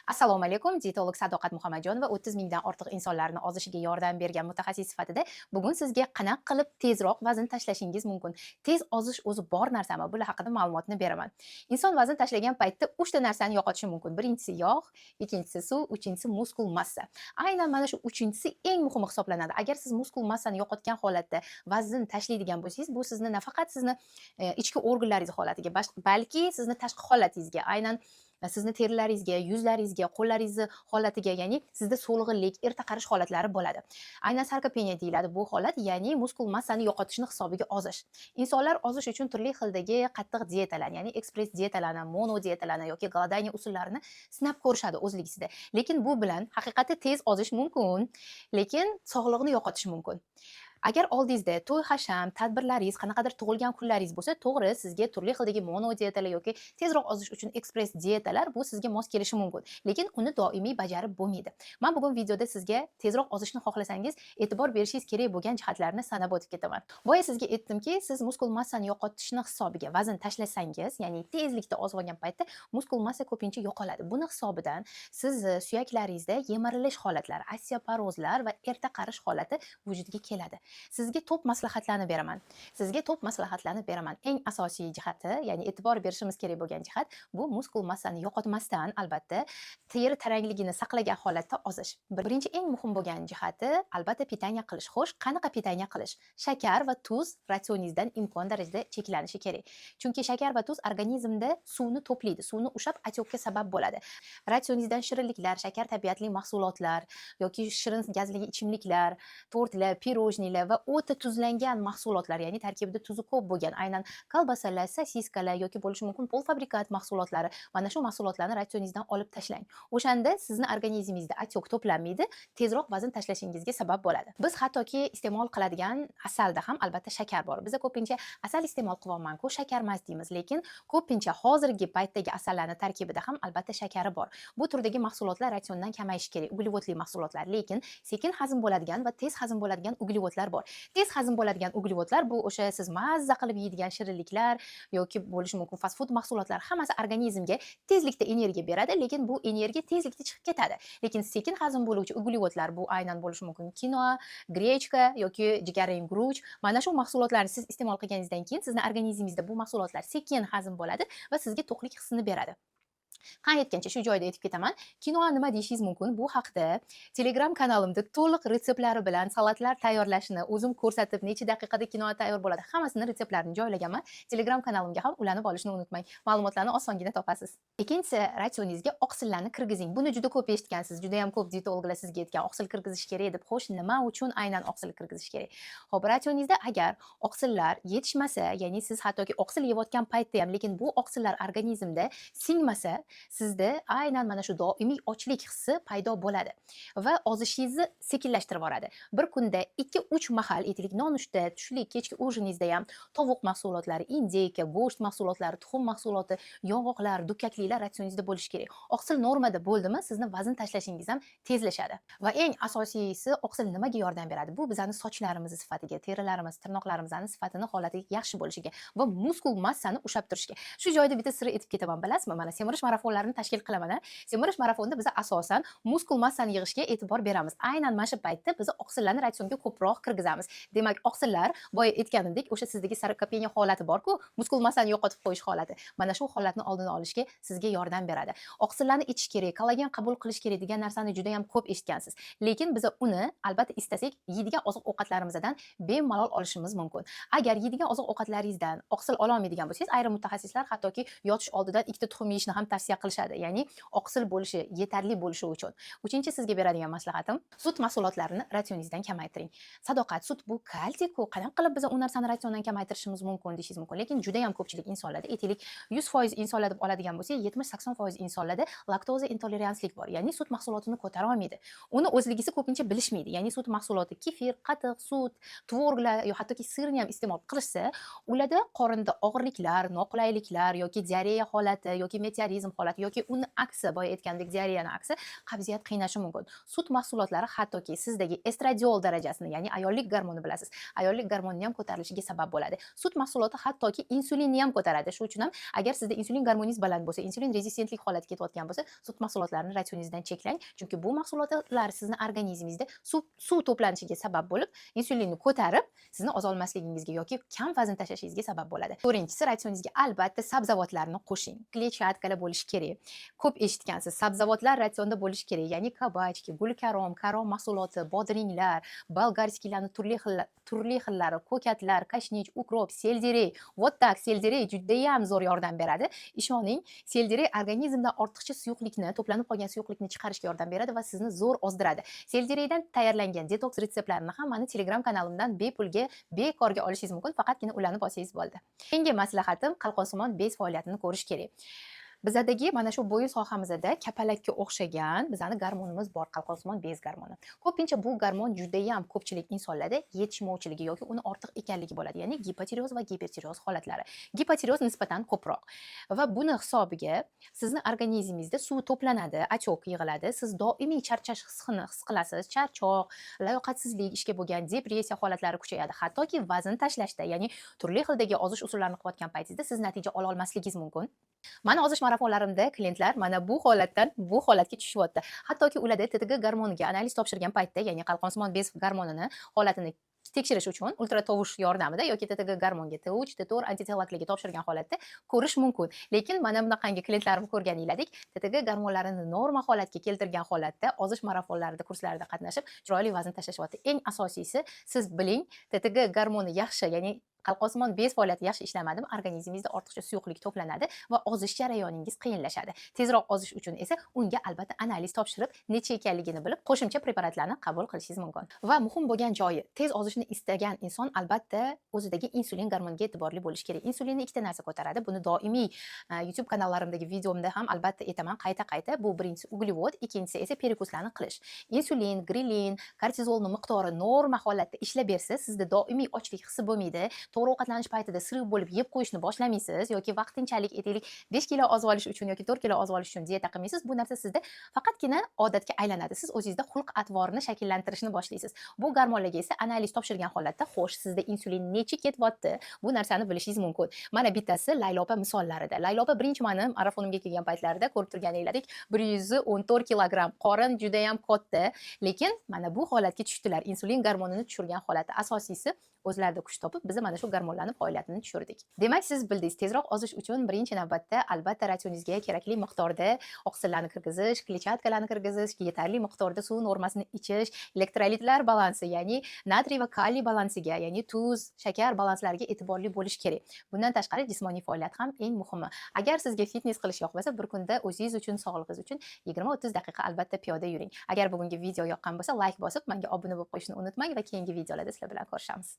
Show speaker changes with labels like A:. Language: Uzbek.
A: Assalomu alaykum, dietolog Sadoqat Muhammadjonova 30 mingdan ortiq insonlarni ozishiga yordam bergan mutaxassis sifatida bugun sizga qanaqa qilib tezroq vazn tashlashingiz mumkin, tez ozish o'zi bor narsami, bular haqida ma'lumotni beraman. Inson vazn tashlagan paytda uchta narsani yo'qotishi mumkin: birinchisi yog', ikkinchisi suv, uchinchisi muskul massa. Aynan mana shu uchinchisi eng muhimi hisoblanadi. Agar siz muskul massani yo'qotgan holatda vazn tashlaydigan bo'lsangiz, bu sizni nafaqat sizni ichki organlaringiz holatiga, balki sizni tashqi holatingizga, aynan sizni terilaringizga, yuzlaringizga, qo'llaringizni holatiga, ya'ni sizda so'lg'inlik, erta qarish holatlari bo'ladi. Aynan sarkopeniya deyiladi bu holat, ya'ni muskul massani yo'qotishni hisobiga ozish. Insonlar ozish uchun turli xildagi qattiq dietalarni, ya'ni ekspress dietalarni, mono dietalarni yoki голодание usullarini sinab ko'rishadi o'zligisida. Lekin bu bilan haqiqatda tez ozish mumkin, lekin sog'lig'ini yo'qotish mumkin. Agar oldingizda to'y hasham tadbirlaringiz, qanaqadir tug'ilgan kunlaringiz bo'lsa, to'g'ri, sizga turli xildagi mono dietalar yoki tezroq ozish uchun ekspress dietalar, bu sizga mos kelishi mumkin, lekin uni doimiy bajarib bo'lmaydi. Man bugun videoda sizga tezroq ozishni xohlasangiz, e'tibor berishingiz kerak bo'lgan jihatlarni sanab o'tib ketaman. Boya sizga aytdimki, siz muskul massani yo'qotishni hisobiga vazn tashlasangiz, ya'ni tezlikda ozib olgan paytda muskul massa ko'pincha yo'qoladi. Buni hisobidan sizni suyaklaringizda yemirilish holatlari, osteoporozlar va erta qarish holati vujudga keladi. Sizga top maslahatlarni beraman. Sizga top maslahatlarni beraman. Eng asosiy jihati, ya'ni e'tibor berishimiz kerak bo'lgan jihat, bu muskul massani yo'qotmasdan, albatta, teri tarangligini saqlagan holatda ozish. Birinchi, eng muhim bo'lgan jihati, albatta, питание qilish. Xo'sh, qanaqa питание qilish? Shakar va tuz ratsioningizdan imkon darajada cheklanishi kerak. Chunki shakar va tuz organizmda suvni to'playdi, suvni ushlab, отёк ka sabab bo'ladi. Ratsioningizdan shirinliklar, shakar tabiatli mahsulotlar yoki shirin gazli ichimliklar, tortlar, пирожный lar va o'ta tuzlangan mahsulotlar, ya'ni tarkibida tuzi ko'p bo'lgan aynan kolbasalar, sosiskalar yoki bo'lishi mumkin полуфабрикат mahsulotlari, mana shu mahsulotlarni ratsioningizdan olib tashlang. O'shanda sizni organizmingizda отёк to'planmaydi, tezroq vazn tashlashingizga sabab bo'ladi. Biz hattoki iste'mol qiladigan asalda ham, albatta, shakar bor. Biza ko'pincha asal iste'mol qilyapman-ku, shakar emas deymiz, lekin ko'pincha hozirgi paytdagi asallarni tarkibida ham, albatta, shakari bor. Bu turdagi mahsulotlar ratsiondan kamayishi kerak, uglevodli mahsulotlar. Lekin sekin hazm bo'ladigan va tez hazm bo'ladigan uglevodlar bor. Tez hazm bo'ladigan uglevodlar, bu o'sha siz mazza qilib yeydigan shirinliklar yoki bo'lishi mumkin fast food mahsulotlari, hammasi organizmga tezlikda energiya beradi, lekin bu energiya tezlikda chiqib ketadi. Lekin sekin hazm bo'luvchi uglevodlar, bu aynan bo'lishi mumkin kinoa, grechka yoki jigarrang guruch. Mana shu mahsulotlarni siz iste'mol qilganingizdan keyin sizni organizmingizda bu mahsulotlar sekin hazm bo'ladi va sizga to'qlik hissini beradi. Qani aytgancha, shu joyda aytib ketaman. Kinoa nima deyishingiz mumkin. Bu haqida Telegram kanalimda to'liq retseptlari bilan salatlar tayyorlashni o'zim ko'rsatib, necha daqiqada kinoa tayyor bo'ladi, hammasini retseptlarini joylaganman. Telegram kanalimga ham ulanib olishni unutmang. Ma'lumotlarni osongina topasiz. Ikkinchisi, ratsioningizga oqsillarni kirgizing. Buni juda ko'p eshitgansiz, juda ham ko'p dietologlar sizga aytgan, oqsil kirgizish kerak deb. Xo'sh, nima uchun aynan oqsil kirgizish kerak? Xo'p, ratsioningizda agar oqsillar yetishmasa, ya'ni siz hattoki oqsil yeyotgan paytda ham, lekin bu oqsillar organizmda singmasa, sizda aynan mana shu doimiy ochlik hissi paydo bo'ladi va ozishingizni sekinlashtirib yuboradi. Bir kunda 2-3 mahal, aytaylik, nonushta, tushlik, kechki ужин ingizda ham tovuq mahsulotlari, индейка, go'sht mahsulotlari, tuxum mahsuloti, yong'oqlar, dukkaklilar ratsioningizda bo'lishi kerak. Oqsil normada bo'ldimi, sizni vazn tashlashingiz ham tezlashadi. Va eng asosiysi, oqsil nimaga yordam beradi? Bu bizani sochlarimizni sifatiga, terilarimiz, tirnoqlarimizni sifatini, holati yaxshi bo'lishiga va muskul massani ushlab turishiga. Shu joyda bitta sir aytib ketaman, bilasizmi? Mana, semirish marafonlarini tashkil qilaman. A. Semirish marafonida biz asosan muskul massani yig'ishga e'tibor beramiz. Aynan mana shu paytda biz oqsillarni ratsionga ko'proq kirgizamiz. Demak, oqsillar, boya aytganimdek, o'sha sizdagi sarkopeniya holati bor-ku, muskul massani yo'qotib qo'yish holati. Mana shu holatni oldini olishga sizga yordam beradi. Oqsillarni ichish kerak, kollagen qabul qilish kerak degan narsani juda ham ko'p eshitgansiz. Lekin biz uni, albatta, istasak, yeydigan oziq-ovqatlarimizdan bemalol olishimiz mumkin. Agar yeydigan oziq-ovqatlaringizdan oqsil ololmaydigan bo'lsangiz, ayrim mutaxassislar hattoki yotish oldidan ikkita tuxum yeyishni ham tavsiya qilishadi. Ya'ni oqsil bo'lishi, yetarli bo'lishi uchun. Uchinchi sizga beradigan maslahatim: sut mahsulotlarini ratsioningizdan kamaytiring. Sadoqat, sut bu kalsiy-ku, qanaqa qilib biz u narsani ratsiondan kamaytirishimiz mumkin deyishingiz mumkin. Lekin juda ham ko'pchilik insonlarda, aytaylik, 100% insonlar deb oladigan bo'lsak, 70-80% insonlarda laktoza intoleranslik bor. Ya'ni sut mahsulotini ko'tara olmaydi. Uni o'zligisi ko'pincha bilishmaydi. Ya'ni sut mahsuloti, kefir, qatiq, sut, tvoroglar yo hattoki сыр ni ham iste'mol qilishsa, ularda qorinda og'irliklar, noqulayliklar yoki diareya holati yoki meteorizm hazm holati yoki uni aksi, boya aytgandek diareyani aksi, qabziyat qiynashi mumkin. Sut mahsulotlari hattoki sizdagi estradiol darajasini, ya'ni ayollik gormoni bilasiz, ayollik gormonini ham ko'tarilishiga sabab bo'ladi. Sut mahsuloti hattoki insulinni ham ko'taradi. Shuning uchun ham agar sizda insulin gormoningiz baland bo'lsa, insulin rezistentlik holati ketayotgan bo'lsa, sut mahsulotlarini ratsioningizdan cheklang, chunki bu mahsulotlar sizni organizmingizda suv to'planishiga sabab bo'lib, insulinni ko'tarib, sizni ozolmasligingizga yoki kam vazn tashlashingizga sabab bo'ladi. To'rtinchisi, ratsioningizga albatta sabzavotlarni qo'shing. Kletchatkalar bo'lishi kerak. Ko'p eshitgansiz, sabzavotlar ratsionda bo'lishi kerak, ya'ni кабачки, gulkarom, karom mahsuloti, bodringlar, болгарский larni turli xillari, ko'katlar, kashnich, укроп, selderey. Вот так, selderey judayam zo'r yordam beradi. Ishoning, selderey organizmdan ortiqcha suyuqlikni, to'planib qolgan suyuqlikni chiqarishga yordam beradi va sizni zo'r ozdiradi. Seldereydan tayyorlangan detoks retseptlarini ham mani Telegram kanalimdan bepulga, bekorga olishingiz mumkin, faqatgina ulanib olsangiz bo'ldi. Keyingi maslahatim, qalqonsimon bez faoliyatini ko'rish kerak. Bizadagi mana shu bo'yin sohamizda kapalakka o'xshagan bizani gormonimiz bor, qalqonsimon bez gormoni. Ko'pincha bu gormon judayam ko'pchilik insonlarda yetishmovchiligi yoki uni ortiq ekanligi bo'ladi, ya'ni gipotireoz va gipertireoz holatlari. Gipotireoz nisbatan ko'proq va buni hisobiga sizni organizmingizda suv to'planadi, отёк yig'iladi, siz doimiy charchash hissini his qilasiz, charchoq, layoqatsizlik, ishga bo'lgan depressiya holatlari kuchayadi. Hattoki vazn tashlashda, ya'ni turli xildagi ozish usullarini qilayotgan paytingizda siz natija ola olmasligingiz mumkin. Mani ozish marafonlarimda klientlar mana bu holatdan bu holatga tushyapti. Hattoki ularda TTG gormoniga analiz topshirgan paytda, ya'ni qalqonsimon bez gormonini holatini tekshirish uchun ultratovush yordamida yoki TTG gormonga T3, T4 antitelaklarga topshirgan holatda ko'rish mumkin. Lekin mana bunaqangi klientlarimni ko'rganinglardek, TTG gormonlarini norma holatga keltirgan holatda ozish marafonlarida, kurslarida qatnashib, chiroyli vazn tashlashyapti. Eng asosiysi, siz biling, TTG gormoni yaxshi, ya'ni qalqonsimon bez faoliyati yaxshi ishlamadimi, organizmingizda ortiqcha suyuqlik to'planadi va ozish jarayoningiz qiyinlashadi. Tezroq ozish uchun esa unga albatta analiz topshirib, necha ekanligini bilib, qo'shimcha preparatlarni qabul qilishingiz mumkin. Va muhim bo'lgan joyi, tez ozishni istagan inson albatta o'zidagi insulin gormoniga e'tiborli bo'lishi kerak. Insulinni ikkita narsa ko'taradi. Buni doimiy YouTube kanallarimdagi videomda ham albatta aytaman qayta-qayta. Bu birinchisi uglevod, ikkinchisi esa перекус larni qilish. Insulin, grelin, kortizolni miqdori norma holatda ishlab bersa, sizda doimiy ochlik hissi bo'lmaydi. To'g'ri ovqatlanish paytida siriq bo'lib yeb qo'yishni boshlamaysiz yoki vaqtinchalik, aytaylik, 5 kilo ozib olish uchun yoki 4 kilo ozib olish uchun dieta qilmaysiz. Bu narsa sizda faqatgina odatga aylanadi. Siz o'zingizda xulq atvorni shakllantirishni boshlaysiz. Bu gormonlarga esa analiz topshirgan holatda, xo'sh, sizda insulin necha ketyapti? Bu narsani bilishingiz mumkin. Mana bittasi Laylo opa misollarida. Laylo opa birinchi mani marafonimga kelgan paytlarida ko'rib turganinglardek 114 kilogramm, qorin juda ham katta, lekin mana bu holatga tushdilar. Insulin gormonini tushirgan holati. Asosiysi, o'zlarida kuch topib, biz mana shu gormonlarni faoliyatini tushirdik. Demak, siz bildingiz, tezroq ozish uchun birinchi navbatda albatta ratsioningizga kerakli miqdorda oqsillarni kirgizish, kletchatkalarni kirgizish, yetarli miqdorda suv normasini ichish, elektrolitlar balansi, ya'ni natriy va kaliy balansiga, ya'ni tuz, shakar balanslariga e'tiborli bo'lish kerak. Bundan tashqari jismoniy faoliyat ham eng muhimi. Agar sizga fitness qilish yoqmasa, bir kunda o'zingiz uchun, sog'lig'ingiz uchun 20-30 daqiqa albatta piyoda yuring. Agar bugungi video yoqqan bo'lsa, layk bosib, menga obuna bo'lib qo'yishni unutmang va keyingi videolarda sizlar bilan ko'rishamiz.